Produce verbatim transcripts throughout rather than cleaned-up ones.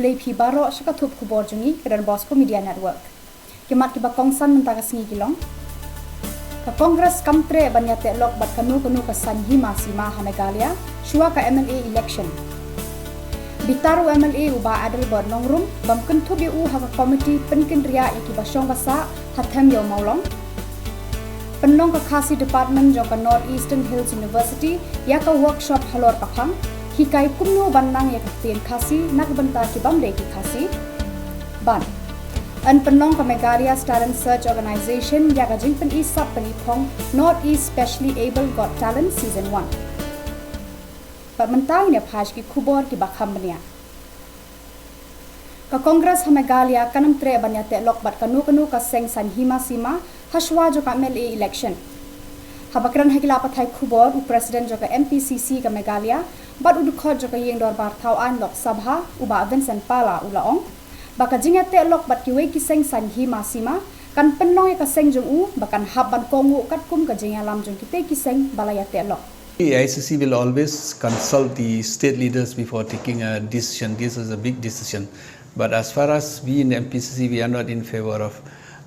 Dei phi baroh sha ka thup khubor jong ngi ka Don Bosco Media Network. Ki mat kiba kongsan mynta ka sngi ki long: Ka Congress kam treh ban ïateh lok bad kano kano ka saiñ hima sima ha Meghalaya shuwa ka M L A election. Bitar u M L A u Bah Adelbert Nongrum bym kynthup ïa u ha ka komiti pynkynriah ïa kiba shong ba sah ha them ïew Mawlong. Pynlong ka Khasi Department jong ka North Eastern Hills University ïa ka workshop halor ka phang hikai kumno ban nang ïa ka ktien Khasi na ka bynta ki bym dei ki Khasi. Bad yn pynlong ka Meghalaya Talent Search Organization ïa ka jingpyni sap pyni phong North East Specially Abled Got Talent Season one. Bad mynta ngin ïa phai sha ki khubor kiba kham bniah. Ka Congress ha Meghalaya kan ym treh ban ïateh lok bad kano kano ka seng saiñ hima sima ha shuwa jong ka M L A election. Haba kren ha ki lad pathai khubor u President jong ka M P C C ka Meghalaya bad u dkhot jong ka ïing dorbar thaw aiñ Lok Sabha u Bah Vincent Pala u la ong ba ka jingïateh lok bad kiwei ki seng saiñ hima sima kan pynlong ïa ka seng jong u ba kan hap ban kohnguh katkum ka jingïalam jong kitei ki seng ba la ïateh lok. The A I C C will always consult the state leaders before taking a decision. This is a big decision. But as far as we in M P C C, we are not in favor of,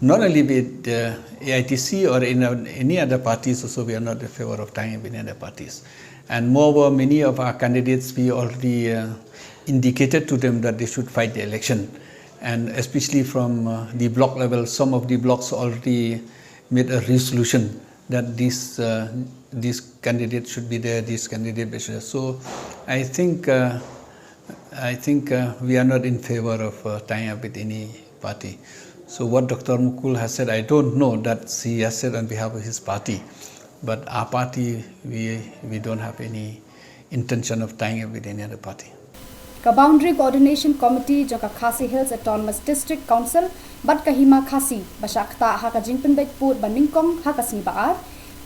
not only with the A I T C or in uh, any other parties also, we are not in favor of tying up with any other parties. And moreover, many of our candidates, we already uh, indicated to them that they should fight the election. And especially from uh, the block level, some of the blocks already made a resolution that this uh, this candidate should be there, this candidate should. So I think uh, I think uh, we are not in favor of uh, tying up with any party. So what Doctor Mukul has said, I don't know that he has said on behalf of his party, but our party, we we don't have any intention of tying up with any other party. Ka Boundary Coordination Committee jong ka Khasi Hills Autonomous District Council bad ka Hima Khasi ba shah ktah ha ka jingpynbeit pud ba nyngkong ha ka sngi ba ar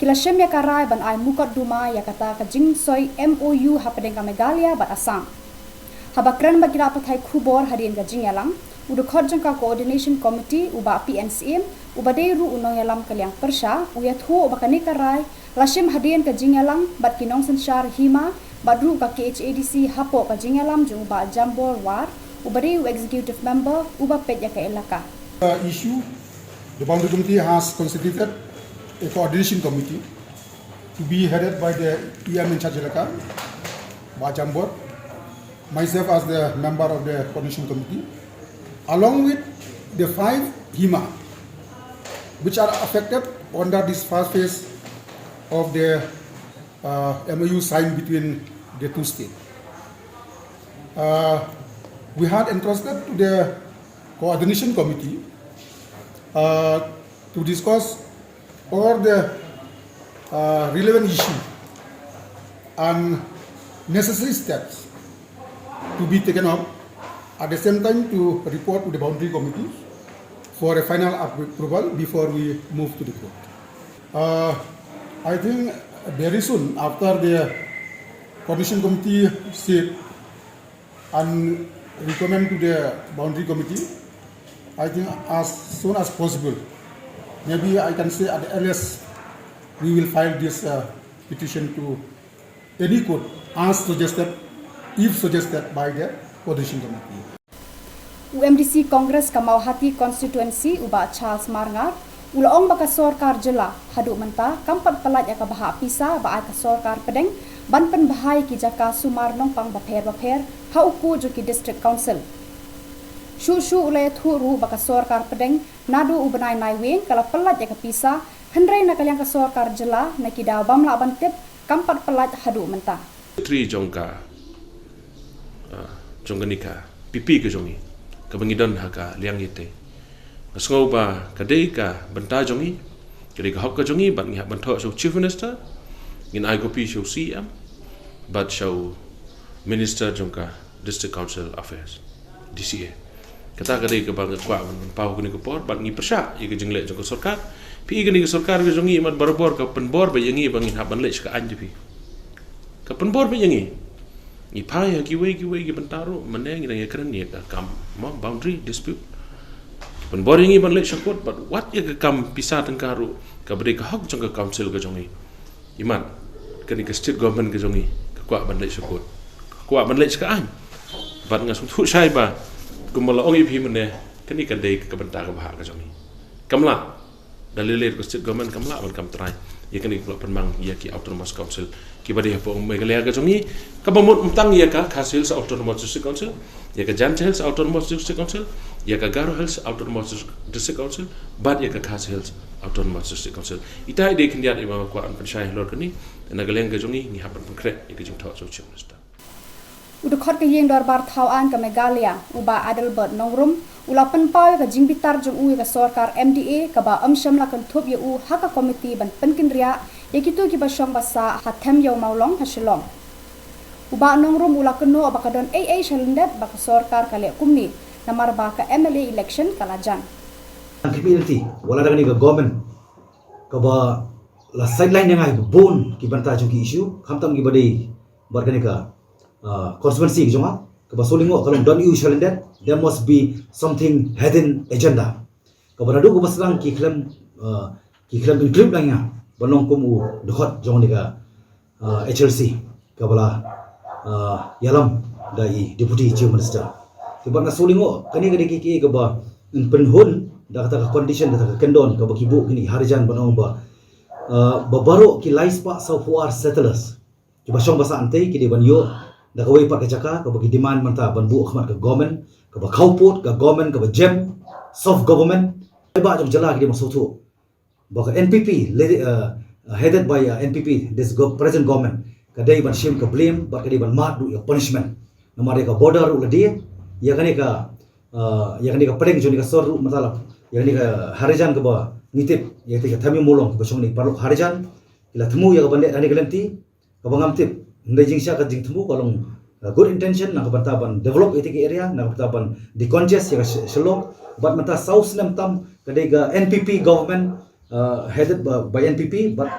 ki la shim ïa ka rai ban ai mukotduma ïa kata ka jingsoi M O U hapdeng ka Meghalaya bad Assam. Haba kren bad ki lad pathai khubor hadien ka jingïalang, u dkhot jong ka Coordination Committee u Bah P N Syiem uba dei ruh u nongïalam ka liang pyrshah u ïathuh ba kane ka rai la shim hadien ka jingïalang bad ki nongsynshar hima bad ruh ka K H A D C hapoh ka jingïalam jong u Bah Jambor War uba dei u executive member uba peit ïa ka elaka. Uh, issue, the Boundary Committee has constituted a coordination committee to be headed by the E M in charge elaka, Bah Jambor, myself as the member of the coordination committee, along with the five hima which are affected under this first phase of the uh, M O U signed between the two states. Uh, we had entrusted to the coordination committee uh, to discuss all the uh, relevant issues and necessary steps to be taken up, at the same time to report to the boundary committee for a final approval before we move to the court. Uh, I think very soon after the coordination committee sit and recommend to the boundary committee, I think as soon as possible, maybe I can say at the earliest, we will file this uh, petition to any court as suggested, if suggested by the coordination committee. U M D C Congress ka Mawhati constituency u Bah Charles Marngar u la ong ba ka sorkar jylla haduh mynta kam pat pyllait ïa ka bhah pisa ba ai ka sorkar pdeng ban pynbha ïa ki jaka sumar nongpang bapher bapher ha u kuh jong ki district council. Shuh shuh u la ïathuh ruh ba ka sorkar pdeng naduh u bnai Naiwieng ka la pyllait ïa ka pisa, hynrei na ka liang ka sorkar jylla na ki daw bym lah ban tip kam pat pyllait haduh mynta. Secretary jong ka, ah, jong kane ka P P ka jong ngi, kaba ngi don ha ka liang ïatei. Nga sngew ba ka dei ka bynta jong ngi, ka dei ka hok ka jong ngi, bad ngi hap ban thoh sha u Chief Minister, ngin ai copy sha u C M, bad sha u Minister jong ka District Council Affairs, D C A. Kata ka dei kaba nga kwah ban pynpaw kane ka por, bad ngi pyrshah ïa ka jingleh jong ka sorkar. Phi i kane ka sorkar ka jong ngi, imat barabor ka pynbor beit ïa ngi ba ngin hap ban leit sha ka aiñ, phi. Ka pynbor beit ïa ngi. Ngi phai ha kiwei kiwei ki bynta ruh, mynne ngi dang ïakren ïa ka kam, mo, boundary dispute. Pynbor ïa ngi ban leit sha court, bad wat ïa ka kam pisa tyngka ruh, kaba dei ka hok jong ka council ka jong ngi. Imat, kane ka state government ka jong ngi, ka kwah ban leit sha court, ka kwah ban leit sha ka aiñ. Bad nga sngewthuh shai ba Kumba la ong ïa phi mynne, kane ka dei ka bynta ka bha ka jong ngi. Kam lah, da lei lei ka state government kam lah ban kam trai ïa kane ka pynmang ïa ki autonomous council kiba dei hapoh Meghalaya ka jong ngi, kaba mut ym tang ïa ka Khasi Hills Autonomous District Council, ïa ka Jaintia Hills Autonomous District Council, ïa ka Garo Hills Autonomous District Council, bad ïa ka Khasi Hills Autonomous District Council. Ita i dei khyndiat iba nga kwah ban pynshai halor kane. Na ka liang ka jong ngi, ngi hap ban pynkhreh ïa ka jingthoh jong u Chief Minister. U dkhot ka ïing dorbar thaw aiñ ka Meghalaya, u Bah Adelbert Nongrum, u la pynpaw ïa ka jingbitar jong u ïa ka sorkar M D A kaba ym shym la kynthup ïa u ha ka komiti ban pynkynriah ïa kito kiba shong ba sah ha Them Ïew Mawlong ha Shillong. U Bah Nongrum u la kynnoh ba ka don ei ei shalyndet ba ka sorkar ka leh kumne, namar ba ka M L A election ka la jan. Ang khmih lynti, wat la da kane ka government kaba la sideline ïa nga ha bun ki bynta jong ki issue, khamtam kiba dei bad kane ka, ah, constituency ka jong nga, kaba shu lyngngoh ka long don issue shalyndet, there must be something hidden agenda. Kaba naduh kaba sdang ki khlem, ah, ki khlem include lang ïa nga ban long kum u dkhot jong kane ka, ah, H L C, kaba la, ah, ïalam da i Deputy Chief Minister. Te bad nga shu lyngngoh, kane ka dei ka, ka kaba yn pynhun da kata ka condition, da kata ka kyndon kaba ki buh kine ki harijan ban ong ba, ah, ba baroh ki lai spah saw phew ar settlers kiba shong ba sah hangtei ki dei ban ïoh da kawei pat ka jaka kaba ki demand mynta ban buh khmat ka government, kaba khawpud, ka government kaba jem, soft government. Ba jong jylla ki dei ban sngewthuh ba ka N P P, led, uh, headed by, uh, N P P, this gov-, present government, ka dei ban shim ka blame bad ka dei ban mad ruh ïa punishment. Namar ïa ka border ruh la dei, ïa kane ka, uh, ïa kane ka pdeng jong kane ka sor ruh mynta la, ïa kane ka harijan kaba ngi tip ïa kata ka Them Ïew Mawlong, kiba shong ne paralok harijan, ki la thmu ïa ka ban leh da kane ka lynti, kaba ngam tip, hynrei jingshisha ka jingthmu ka long, uh, good intention na ka bynta ban develop ïa kata ka area, na ka bynta ban decongest ïa ka Sh-, Shillong, bad mynta saw snem tam ka dei ka N P P government, uh, headed by, by N P P, bad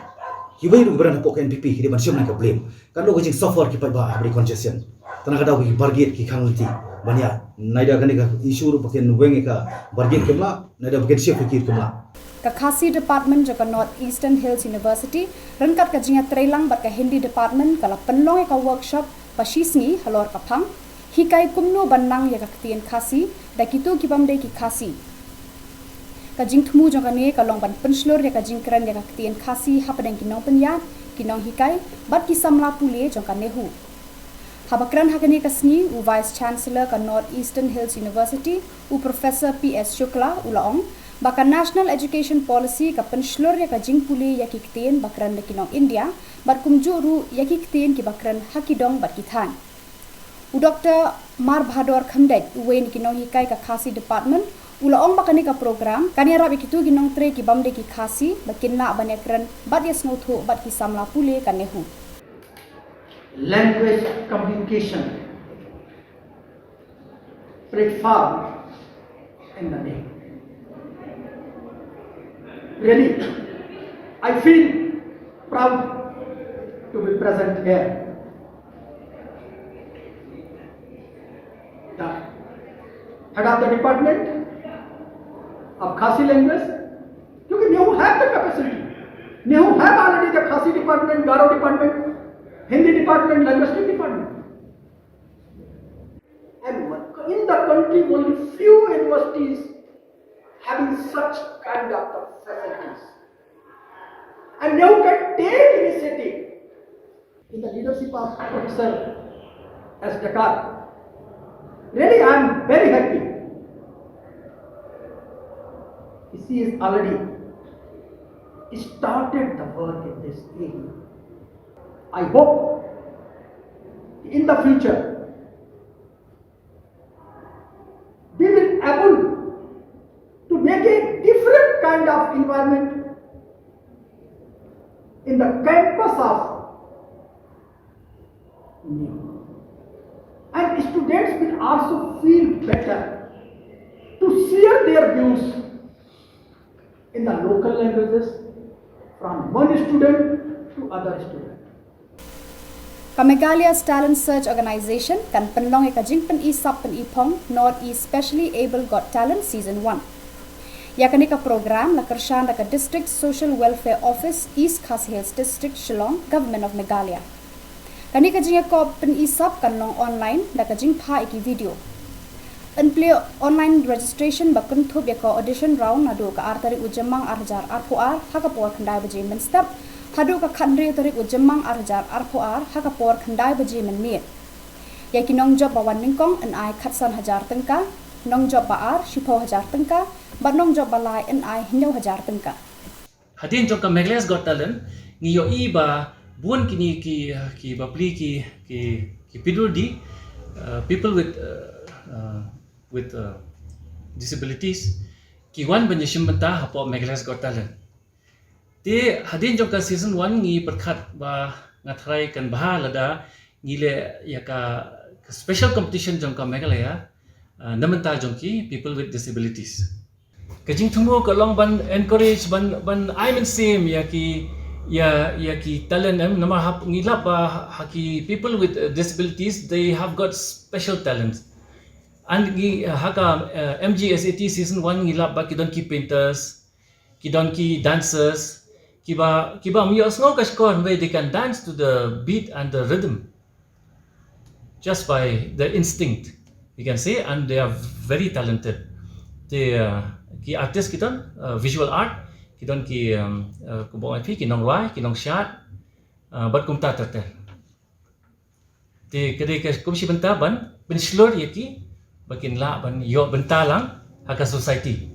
kiwei ruh kiba don hapoh ka N P P ki dei ban shim na ka blame. Katno ka jingsuffer ki paidbah ha ka decongestion. Tang na ka daw ki bargate ki khang lynti ban ïaid. Neither kane ka issue ruh ba kin weng ïa ka bargate kim lah, neither ba kin shift ïa ki kim lah. Ka Khasi Department jong ka North Eastern Hills University, ryngkat ka jingïatreilang bad ka Hindi Department, ka la pynlong ïa ka workshop ba shisngi halor ka phang hikai kumno ban nang ïa ka ktien Khasi da kito ki bym dei ki Khasi. Ka jingthmu jong kane ka long ban pynshlur ïa ka jingkren ïa ka ktien Khasi hapdeng ki nongpynïaid, ki nonghikai bad ki samla pule jong ka NEHU. Haba kren ha kane ka sngi, u Vice Chancellor ka North Eastern Hills University, u Professor P S Shukla, u la ong ba ka National Education Policy ka pynshlur ïa ka jingpule ïa ki ktien ba kren da ki nong India bad kumjuh ruh ïa ki ktien kiba kren ha ki dong bad ki thaiñ. U Doktor Marbhador Khymdeit, uwei na ki nonghikai ka Khasi Department, u la ong ba kane ka program kan ïarap ïa kito ki nongtrei ki bym dei ki Khasi ba kin lah ban ïakren bad ïasngewthuh bad ki samla pule ka NEHU. Language communication platform in the day. Really, I feel proud to be present here. The head of the department of Khasi language, क्योंकि NEHU have the capacity. NEHU have already the Khasi department, Garo department, Hindi department, linguistic department. And in the country, only few universities having such kind of facilities. And NEHU can take initiative in the leadership of Professor S Dakar. Really, I am very happy. She has already started the work in this area. I hope in the future we will able to make a different kind of environment in the campus of NEHU. And students will also feel better to share their views in the local languages from one student to other student. Ka Meghalaya's Talent Search Organisation kan pynlong ïa ka jingpyni sap pyni phong North East Specially Abled Got Talent Season one. Ïa kane ka program la kyrshan da ka District Social Welfare Office, East Khasi Hills District, Shillong, Government of Meghalaya. Kane ka jingïakop pyni sap kan long online da ka jingphah ïa ki video. Yn plie online registration ba kynthup ïa ka audition round naduh ka ar tarik u Jymmang ar hajar arphew ar ha ka por khyndai baje mynstep haduh ka khathynriew tarik u Jymmang ar hajar arphew ar ha ka por khyndai baje mynmiet. Ïa ki nongjop ba wan nyngkong yn ai khatsan hajar tyngka, nongjop ba ar shiphew hajar tyngka, bad nongjop ba lai yn ai hynñiew hajar tyngka. Hadien jong ka Meghalaya's Got Talent ngi ïohi ba bun kine ki, ki bapli ki, ki, ki P W D, uh, people with, uh, uh, with, uh, disabilities, ki wan ban ïashim bynta hapoh Meghalaya's Got Talent. Te hadien jong ka season one ngi pyrkhat ba nga tharai kan bha lada ngi leh ïa ka, ka special competition jong ka Meghalaya, uh, na bynta jong ki people with disabilities. Ka jingthmu ka long ban encourage, ban, ban ai mynsiem ïa ki, ïa, ïa ki talent, em, namar hap ngi lap ba ha ki people with, uh, disabilities, they have got special talents. And ngi, uh, ha ka, uh, M G S A T season one ngi lap ba ki don ki painters, ki don ki dancers, kiba, kiba ym ïohsngew ka shkor, hynrei they can dance to the beat and the rhythm just by their instinct, we can say, and they are very talented. Te, uh, ki artist ki don, uh, visual art, ki don ki, um, uh, kumba ong phi, ki nongrwai, ki nongshad, uh, bad kumta ter ter. Te ka dei ka kum shi bynta ban pynshlur ïa ki ba kin lah ban ïoh bynta lang ha ka society.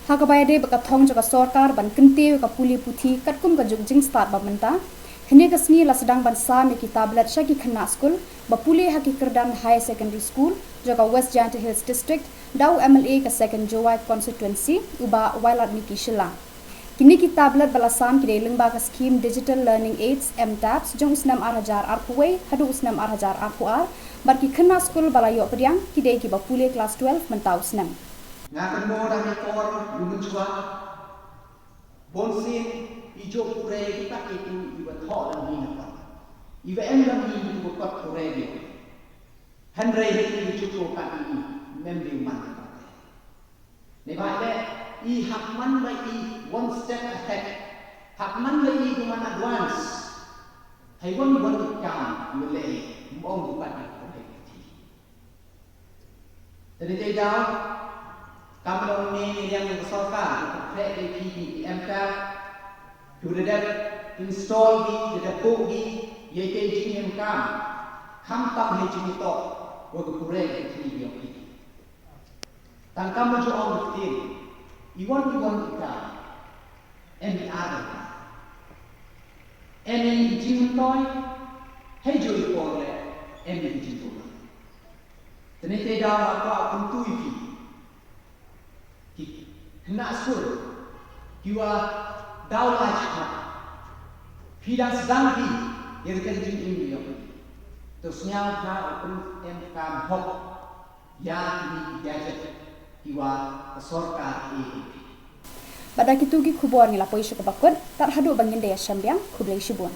Ha kaba ïadei bad ka thong jong ka sorkar ban kyntiew ïa ka pule puthi katkum ka juk jingstad ba mynta, hynne ka sngi la sdang ban sam ïa ki tablet sha ki khynnah skul ba pule ha ki kyrdan Higher Secondary School jong ka West Jaintia Hills District da u M L A ka Second Jowai Constituency, u Bah Wailadmiki Shylla. Kine ki tablet ba la sam ki dei lyngba ka skhim Digital Learning Aids, M TABS, jong u snem ar hajar arphew wei haduh u snem ar hajar arphew ar, bad ki khynnah skul ba la ïoh pdiang ki dei kiba pule klas twelve mynta u snem. Nga kynmaw da ka por u mynshuwa, bun sien i ju pule ïa kita kitu iba thoh da ngi na pang, iba em da ngi iba kot pule ïa. Hynrei i ju pule ka i mem dei man ka pang. Neibhah leh i hap man ba i one step ahead, hap man ba i kumne advance. Hei wan wan i kam i leh i mong bukan i pule ïa ki. Te dei dei daw, kam long ne ne ïa ka sorkar ka pule ïa ki, ki M TABS, ki da dep install ki, ki da dep buh ki, ïa ki jingim kam, kam tam hei jingim tok, wa ka pule ïa ki ïa ki. Tang kam ba ju ong ktien, i wan i wan i kam, em i ar em i ar. Em i jingmyntoi, hei ju i por leh, em i jingmyntoi. Te ne te daw ha ka kumtu i phi. Ki khynnah skul, ki wa daw la jhat. Phi dang sdang phi, ïa ka jingim ïa phi. To sñiaw ha u pyndonkam hok. Ïa kine ki gadget kiwa ka sorkar e e. Bad da kitu ki khubor ngi la poi sha kaba kut, tad haduh ba ngin da ïashem biang, khublei shibun.